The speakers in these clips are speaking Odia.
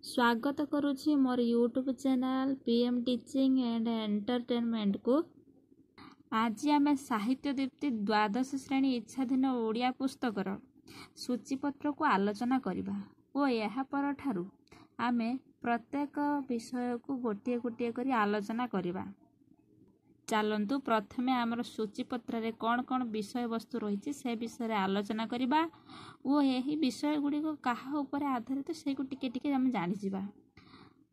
ସ୍ୱାଗତ କରୁଛି ମୋର YouTube channel PM teaching and ଏଣ୍ଟରଟେନମେଣ୍ଟକୁ। ଆଜି ଆମେ ସାହିତ୍ୟ ଦୀପ୍ତି ଦ୍ୱାଦଶ ଶ୍ରେଣୀ ଇଚ୍ଛାଧୀନ ଓଡ଼ିଆ ପୁସ୍ତକର ସୂଚୀପତ୍ରକୁ ଆଲୋଚନା କରିବା ଓ ଏହା ପରଠାରୁ ଆମେ ପ୍ରତ୍ୟେକ ବିଷୟକୁ ଗୋଟିଏ ଗୋଟିଏ କରି ଆଲୋଚନା କରିବା। ଚାଲନ୍ତୁ ପ୍ରଥମେ ଆମର ସୂଚୀପତ୍ରରେ କ'ଣ କ'ଣ ବିଷୟବସ୍ତୁ ରହିଛି ସେ ବିଷୟରେ ଆଲୋଚନା କରିବା ଓ ଏହି ବିଷୟ ଗୁଡ଼ିକ କାହା ଉପରେ ଆଧାରିତ ସେଇକୁ ଟିକେ ଟିକେ ଆମେ ଜାଣିଯିବା।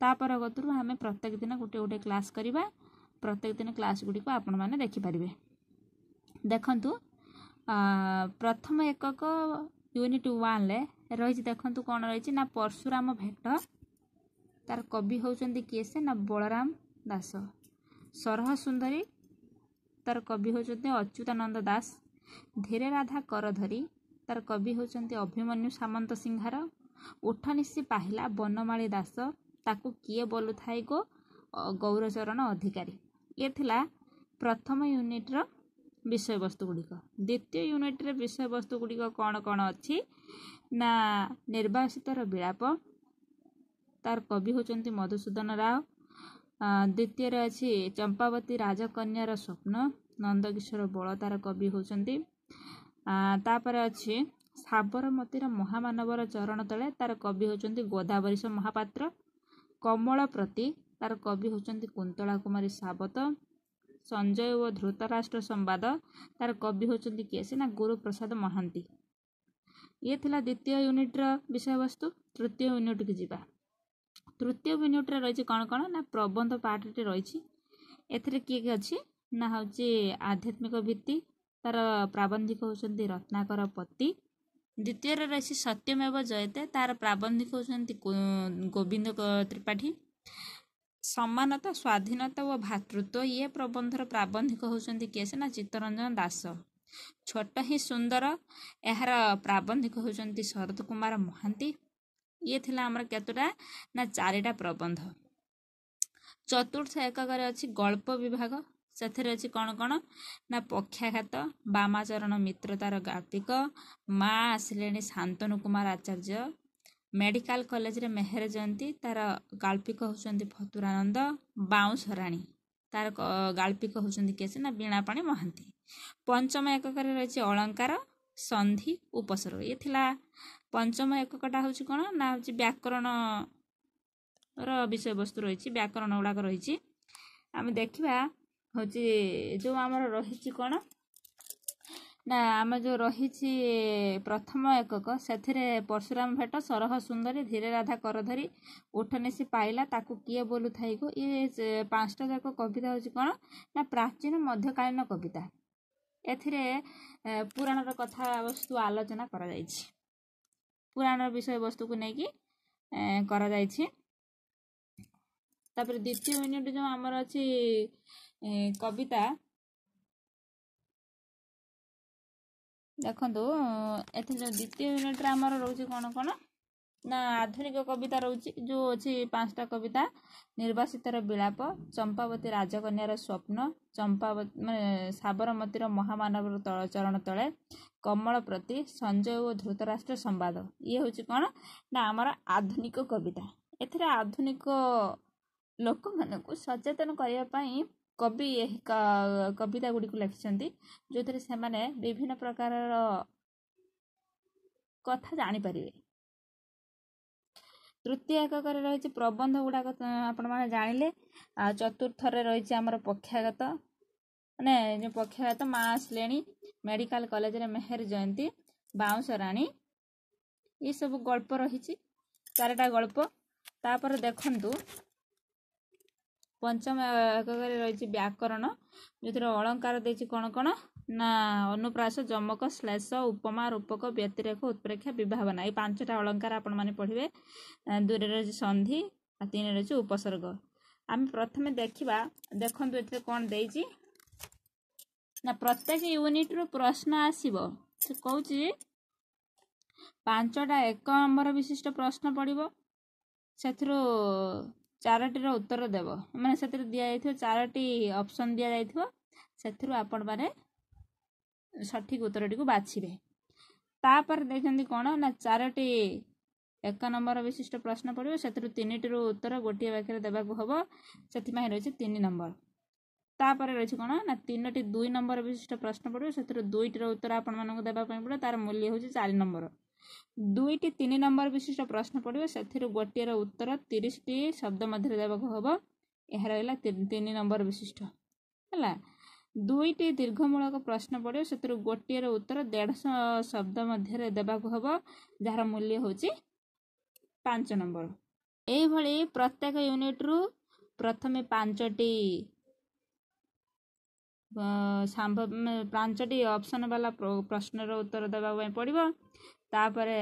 ତାପରଗତରୁ ଆମେ ପ୍ରତ୍ୟେକ ଦିନ ଗୋଟେ ଗୋଟେ କ୍ଲାସ୍ କରିବା। ପ୍ରତ୍ୟେକ ଦିନ କ୍ଲାସ୍ ଗୁଡ଼ିକୁ ଆପଣମାନେ ଦେଖିପାରିବେ। ଦେଖନ୍ତୁ, ପ୍ରଥମ ଏକକ ୟୁନିଟ୍ 1ରେ ରହିଛି। ଦେଖନ୍ତୁ କ'ଣ ରହିଛି ନା ପରଶୁରାମ ଭେଟ, ତାର କବି ହେଉଛନ୍ତି କିଏ ସେ ନା ବଳରାମ ଦାସ। ସରହ ସୁନ୍ଦରୀ, ତାର କବି ହେଉଛନ୍ତି ଅଚ୍ୟୁତାନନ୍ଦ ଦାସ। ଧୀରେ ରାଧା କରଧରି, ତାର କବି ହେଉଛନ୍ତି ଅଭିମନ୍ୟୁ ସାମନ୍ତ ସିଂହାର। ଉଠନିଶି ପାହିଲା ବନମାଳୀ ଦାସ, ତାକୁ କିଏ ବୋଲୁଥାଏ ଗୋ ଗୌରଚରଣ ଅଧିକାରୀ। ଇଏ ଥିଲା ପ୍ରଥମ ୟୁନିଟ୍ର ବିଷୟବସ୍ତୁ ଗୁଡ଼ିକ। ଦ୍ୱିତୀୟ ୟୁନିଟ୍ରେ ବିଷୟବସ୍ତୁ ଗୁଡ଼ିକ କ'ଣ କ'ଣ ଅଛି ନା ନିର୍ବାସିତର ବିଳାପ, ତାର କବି ହେଉଛନ୍ତି ମଧୁସୂଦନ ରାଓ। ଦ୍ୱିତୀୟରେ ଅଛି ଚମ୍ପାବତୀ ରାଜକନ୍ୟାର ସ୍ୱପ୍ନ, ନନ୍ଦକିଶୋର ବଳ ତାର କବି ହେଉଛନ୍ତି। ତାପରେ ଅଛି ସାବରମତୀର ମହାମାନବର ଚରଣ ତଳେ, ତାର କବି ହେଉଛନ୍ତି ଗୋଦାବରୀଶ ମହାପାତ୍ର। କମଳ ପ୍ରତି, ତାର କବି ହେଉଛନ୍ତି କୁନ୍ତଳା କୁମାରୀ ସାବତ। ସଞ୍ଜୟ ଓ ଧୃତରାଷ୍ଟ୍ର ସମ୍ବାଦ, ତାର କବି ହେଉଛନ୍ତି କିଏ ସେ ନା ଗୁରୁପ୍ରସାଦ ମହାନ୍ତି। ଇଏ ଥିଲା ଦ୍ୱିତୀୟ ୟୁନିଟ୍ର ବିଷୟବସ୍ତୁ। ତୃତୀୟ ୟୁନିଟ୍କୁ ଯିବା। ତୃତୀୟ ୟୁନିଟ୍ରେ ରହିଛି କ'ଣ କ'ଣ ନା ପ୍ରବନ୍ଧ ପାଠଟି ରହିଛି। ଏଥିରେ କିଏ କିଏ ଅଛି ନା ହେଉଛି ଆଧ୍ୟାତ୍ମିକ ଭିତ୍ତି, ତାର ପ୍ରାବନ୍ଧିକ ହେଉଛନ୍ତି ରତ୍ନାକର ପତି। ଦ୍ୱିତୀୟରେ ରହିଛି ସତ୍ୟମେବ ଜୟତେ, ତାର ପ୍ରାବନ୍ଧିକ ହେଉଛନ୍ତି ଗୋବିନ୍ଦ ତ୍ରିପାଠୀ। ସମାନତା, ସ୍ୱାଧୀନତା ଓ ଭ୍ରାତୃତ୍ୱ, ଇଏ ପ୍ରବନ୍ଧର ପ୍ରାବନ୍ଧିକ ହେଉଛନ୍ତି କିଏ ସେ ନା ଚିତ୍ତରଞ୍ଜନ ଦାସ। ଛୋଟ ହିଁ ସୁନ୍ଦର, ଏହାର ପ୍ରାବନ୍ଧିକ ହେଉଛନ୍ତି ଶରତ କୁମାର ମହାନ୍ତି। ଇଏ ଥିଲା ଆମର କେତେଟା ନା 4ଟା ପ୍ରବନ୍ଧ। ଚତୁର୍ଥ ଏକକରେ ଅଛି ଗଳ୍ପ ବିଭାଗ। ସେଥିରେ ଅଛି କ'ଣ କ'ଣ ନା ପକ୍ଷାଘାତ, ବାମାଚରଣ ମିତ୍ରତାର ଗାଳ୍ପିକ, ମା ଆସିଲେଣି ଶାନ୍ତନୁ କୁମାର ଆଚାର୍ଯ୍ୟ, ମେଡ଼ିକାଲ କଲେଜରେ ମେହେର ଜୟନ୍ତୀ, ତାର ଗାଳ୍ପିକ ହେଉଛନ୍ତି ଫତୁରାନନ୍ଦ, ବାଉଁଶ ରାଣୀ, ତାର ଗାଳ୍ପିକ ହେଉଛନ୍ତି କିଏ ସେ ନା ବୀଣାପାଣି ମହାନ୍ତି। ପଞ୍ଚମ ଏକକରେ ରହିଛି ଅଳଙ୍କାର, ସନ୍ଧି, ଉପସର୍ଗ। ଇଏ ଥିଲା ପଞ୍ଚମ ଏକକଟା ହେଉଛି କ'ଣ ନା ହେଉଛି ବ୍ୟାକରଣର ବିଷୟବସ୍ତୁ ରହିଛି, ବ୍ୟାକରଣ ଗୁଡ଼ାକ ରହିଛି। ଆମେ ଦେଖିବା ହେଉଛି ଯେଉଁ ଆମର ରହିଛି କ'ଣ ନା ଆମେ ଯେଉଁ ରହିଛି ପ୍ରଥମ ଏକକ, ସେଥିରେ ପରଶୁରାମ ଭେଟ, ସରହ ସୁନ୍ଦରୀ, ଧୀରେ ରାଧା କରଧରି, ଉଠନିଶି ପାଇଲା, ତାକୁ କିଏ ବୋଲୁଥାଇ ଗୋ, ଇଏ 5ଟା ଯାକ କବିତା ହେଉଛି କ'ଣ ନା ପ୍ରାଚୀନ ମଧ୍ୟକାଳୀନ କବିତା। ଏଥିରେ ପୁରାଣର କଥାବସ୍ତୁ ଆଲୋଚନା କରାଯାଇଛି, ପୁରାଣର ବିଷୟବସ୍ତୁକୁ ନେଇକି କରାଯାଇଛି। ତାପରେ ଦ୍ୱିତୀୟ ୟୁନିଟ୍ ଯେଉଁ ଆମର ଅଛି କବିତା, ଦେଖନ୍ତୁ ଏଥିରେ ଯେଉଁ ଦ୍ୱିତୀୟ ୟୁନିଟ୍ରେ ଆମର ରହୁଛି କ'ଣ କ'ଣ ନା ଆଧୁନିକ କବିତା ରହୁଛି, ଯେଉଁ ଅଛି 5ଟା କବିତା, ନିର୍ବାସିତର ବିଳାପ, ଚମ୍ପାବତୀ ରାଜକନ୍ୟାର ସ୍ୱପ୍ନ, ଚମ୍ପାବତୀ ମାନେ ସାବରମତୀର ମହାମାନବର ଚରଣ ତଳେ, କମଳ ପ୍ରତି, ସଞ୍ଜୟ ଓ ଧୃତରାଷ୍ଟ୍ର ସମ୍ବାଦ। ଇଏ ହେଉଛି କ'ଣ ନା ଆମର ଆଧୁନିକ କବିତା। ଏଥିରେ ଆଧୁନିକ ଲୋକମାନଙ୍କୁ ସଚେତନ କରିବା ପାଇଁ କବି ଏହି କବିତା ଗୁଡ଼ିକୁ ଲେଖିଛନ୍ତି, ଯେଉଁଥିରେ ସେମାନେ ବିଭିନ୍ନ ପ୍ରକାରର କଥା ଜାଣିପାରିବେ। ତୃତୀୟ ଏକକରେ ରହିଛି ପ୍ରବନ୍ଧ ଗୁଡ଼ାକ ଆପଣମାନେ ଜାଣିଲେ। ଆଉ ଚତୁର୍ଥରେ ରହିଛି ଆମର ପକ୍ଷାଘାତ, ମାନେ ଯେଉଁ ପକ୍ଷାଘାତ, ମା ଆସିଲେଣି, ମେଡ଼ିକାଲ କଲେଜରେ ମେହେର ଜୟନ୍ତୀ, ବାଉଁଶ ରାଣୀ, ଏସବୁ ଗଳ୍ପ ରହିଛି, 4ଟା ଗଳ୍ପ। ତାପରେ ଦେଖନ୍ତୁ ପଞ୍ଚମ ଏକକରେ ରହିଛି ବ୍ୟାକରଣ, ଯେଉଁଥିରେ ଅଳଙ୍କାର ଦେଇଛି କ'ଣ କ'ଣ ନା ଅନୁପ୍ରାସ, ଯମକ, ଶ୍ଲେଷ, ଉପମା, ରୂପକ, ବ୍ୟତିରେକ, ଉତ୍ପ୍ରେକ୍ଷା, ବିଭାବନା, ଏଇ 5ଟା ଅଳଙ୍କାର ଆପଣମାନେ ପଢ଼ିବେ। 2ରେ ରହିଛି ସନ୍ଧି ଆଉ 3ରେ ରହିଛି ଉପସର୍ଗ। ଆମେ ପ୍ରଥମେ ଦେଖିବା, ଦେଖନ୍ତୁ ଏଥିରେ କ'ଣ ଦେଇଛି ନା ପ୍ରତ୍ୟେକ ୟୁନିଟ୍ରୁ ପ୍ରଶ୍ନ ଆସିବ। ସେ କହୁଛି 5ଟା 1 ନମ୍ବର ବିଶିଷ୍ଟ ପ୍ରଶ୍ନ ପଡ଼ିବ, ସେଥିରୁ 4ଟିର ଉତ୍ତର ଦେବ, ମାନେ ସେଥିରେ ଦିଆଯାଇଥିବ 4ଟି ଅପସନ୍ ଦିଆଯାଇଥିବ, ସେଥିରୁ ଆପଣମାନେ ସଠିକ୍ ଉତ୍ତରଟିକୁ ବାଛିବେ। ତାପରେ ଦେଇଛନ୍ତି କ'ଣ ନା 4ଟି 1 ନମ୍ବର ବିଶିଷ୍ଟ ପ୍ରଶ୍ନ ପଡ଼ିବ, ସେଥିରୁ 3ଟିରୁ ଉତ୍ତର ଗୋଟିଏ ବାକ୍ୟରେ ଦେବାକୁ ହେବ, ସେଥିପାଇଁ ରହିଛି 3 ନମ୍ବର। ତାପରେ ରହିଛି କ'ଣ ନା 3ଟି 2 ନମ୍ବର ବିଶିଷ୍ଟ ପ୍ରଶ୍ନ ପଡ଼ିବ, ସେଥିରୁ 2ଟିର ଉତ୍ତର ଆପଣମାନଙ୍କୁ ଦେବା ପାଇଁ ପଡ଼ିବ, ତାର ମୂଲ୍ୟ ହେଉଛି 4 ନମ୍ବର। 2ଟି 3 ନମ୍ବର ବିଶିଷ୍ଟ ପ୍ରଶ୍ନ ପଡ଼ିବ, ସେଥିରୁ ଗୋଟିଏର ଉତ୍ତର 30ଟି ଶବ୍ଦ ମଧ୍ୟରେ ଦେବାକୁ ହେବ, ଏହା ରହିଲା 3 ନମ୍ବର ବିଶିଷ୍ଟ ହେଲା। 2ଟି ଦୀର୍ଘମୂଳକ ପ୍ରଶ୍ନ ପଡ଼ିବ, ସେଥିରୁ ଗୋଟିଏର ଉତ୍ତର 150 ଶବ୍ଦ ମଧ୍ୟରେ ଦେବାକୁ ହେବ, ଯାହାର ମୂଲ୍ୟ ହେଉଛି 5 ନମ୍ବର। ଏଇଭଳି ପ୍ରତ୍ୟେକ ୟୁନିଟ୍ରୁ ପ୍ରଥମେ 5ଟି 5ଟି ଅପସନ୍ ବାଲା ପ୍ରଶ୍ନର ଉତ୍ତର ଦେବା ପାଇଁ ପଡ଼ିବ, ତାପରେ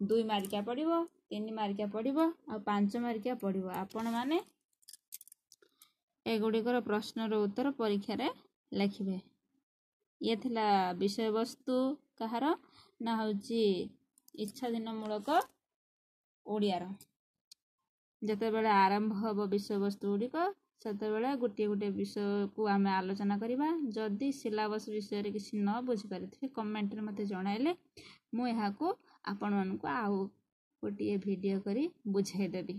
2 ମାର୍କିଆ ପଡ଼ିବ, 3 ମାର୍କିଆ ପଡ଼ିବ ଆଉ 5 ମାର୍କିଆ ପଡ଼ିବ। ଆପଣମାନେ ଏଗୁଡ଼ିକର ପ୍ରଶ୍ନର ଉତ୍ତର ପରୀକ୍ଷାରେ ଲେଖିବେ। ଇଏ ଥିଲା ବିଷୟବସ୍ତୁ କାହାର ନା ହେଉଛି ଇଚ୍ଛାଧୀନମୂଳକ ଓଡ଼ିଆର। ଯେତେବେଳେ ଆରମ୍ଭ ହେବ ବିଷୟବସ୍ତୁ ଗୁଡ଼ିକ, ସେତେବେଳେ ଗୋଟିଏ ଗୋଟିଏ ବିଷୟକୁ ଆମେ ଆଲୋଚନା କରିବା। ଯଦି ସିଲାବସ୍ ବିଷୟରେ କିଛି ନ ବୁଝିପାରିଥିବେ, କମେଣ୍ଟରେ ମୋତେ ଜଣାଇଲେ ମୁଁ ଏହାକୁ ଆପଣମାନଙ୍କୁ ଆଉ ଗୋଟିଏ ଭିଡ଼ିଓ କରି ବୁଝାଇଦେବି।